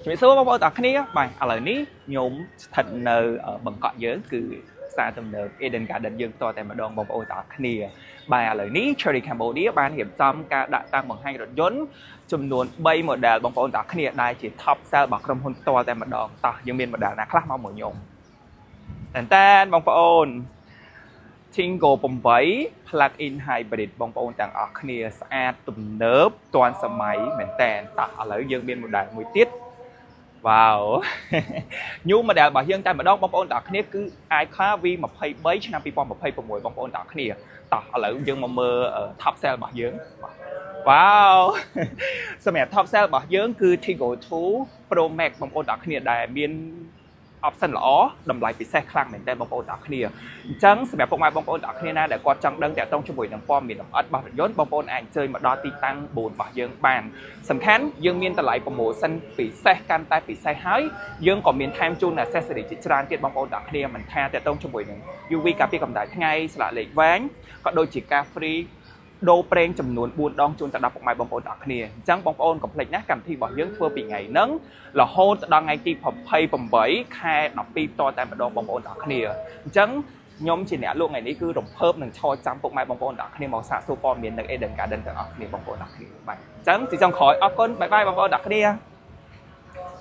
ជំរាបសួរបងប្អូនទាំងអស់គ្នាបាទឥឡូវនេះខ្ញុំស្ថិតនៅបឹងកក់យើងគឺផ្សារទំនើប Eden Garden យើងផ្ទាល់តែម្ដងបងប្អូនទាំងអស់គ្នាបាទឥឡូវនេះ Cherry Cambodia បានរៀបចំការដាក់តាំងបង្ហាញរថយន្តចំនួន3 model បងប្អូនទាំងអស់គ្នាដែលជា top sell របស់ក្រុមហ៊ុនផ្ទាល់តែម្ដងតោះយើងមាន model ណាខ្លះមកមួយខ្ញុំតែនតែនបងប្អូន Tiggo 8 plug-in hybrid បងប្អូនទាំងអស់គ្នាស្អាតទំនើបទាន់សម័យមែនតែនតោះឥឡូវយើងមាន model មួយទៀតវ៉ាវ new model របស់យើងតែម្ដងបងប្អូនទាំងអស់គ្នាគឺ iCar V23 ឆ្នាំ2026បងប្អូនទាំងអស់គ្នាតោះឥឡូវយើងមកមើល top sell របស់យើងវ៉ាវសម្រាប់ top sell របស់យើងគឺ Tiggo 2 Pro Max បងប្អូនទាំងអស់គ្នាដែលមាន option ល្អតម្លៃពិសេសខ្លាំងមែនទែនបងប្អូនទាំងអស់គ្នាអញ្ចឹងសម្រាប់ពុកម៉ែបងប្អូនទាំងអស់គ្នាណាដែលគាត់ចង់ដឹងតាក់ទងជាមួយនឹងព័ត៌មានលម្អិតរបស់រថយន្តបងប្អូនអាចអញ្ជើញមកដល់ទីតាំង4របស់យើងបានសំខាន់យើងមានតម្លៃ promotion ពិសេសកាន់តែពិសេសហើយយើងក៏មានថែមជូន accessory ជាច្រើនទៀតបងប្អូនទាំងអស់គ្នាមិនថាតាក់ទងជាមួយនឹង UV ការពារកម្ដៅថ្ងៃស្លាកលេខវែងក៏ដូចជាការ free ដូរប្រេងចំនួន4ដងជូនទៅដល់ពុកម៉ែបងប្អូនទាំងអស់គ្នាអញ្ចឹងបងប្អូនកុំភ្លេចណាកម្មវិធីរបស់យើងធ្វើពីថ្ងៃហ្នឹងរហូតដល់ថ្ងៃទី28ខែ12តតែម្ដងបងប្អូនទាំងអស់គ្នាអញ្ចឹងខ្ញុំជាអ្នកលក់ថ្ងៃនេះគឺរំភើបនឹងឈរចាំពុកម៉ែបងប្អូនទាំងអស់គ្នាមកសាកសួរព័ត៌មាននៅ Eden Garden ទាំងអស់គ្នាបងប្អូនទាំងអស់គ្នាបាទអញ្ចឹងជាចុងក្រោយអរគុណ bye bye បងប្អូនទាំងអស់គ្នា។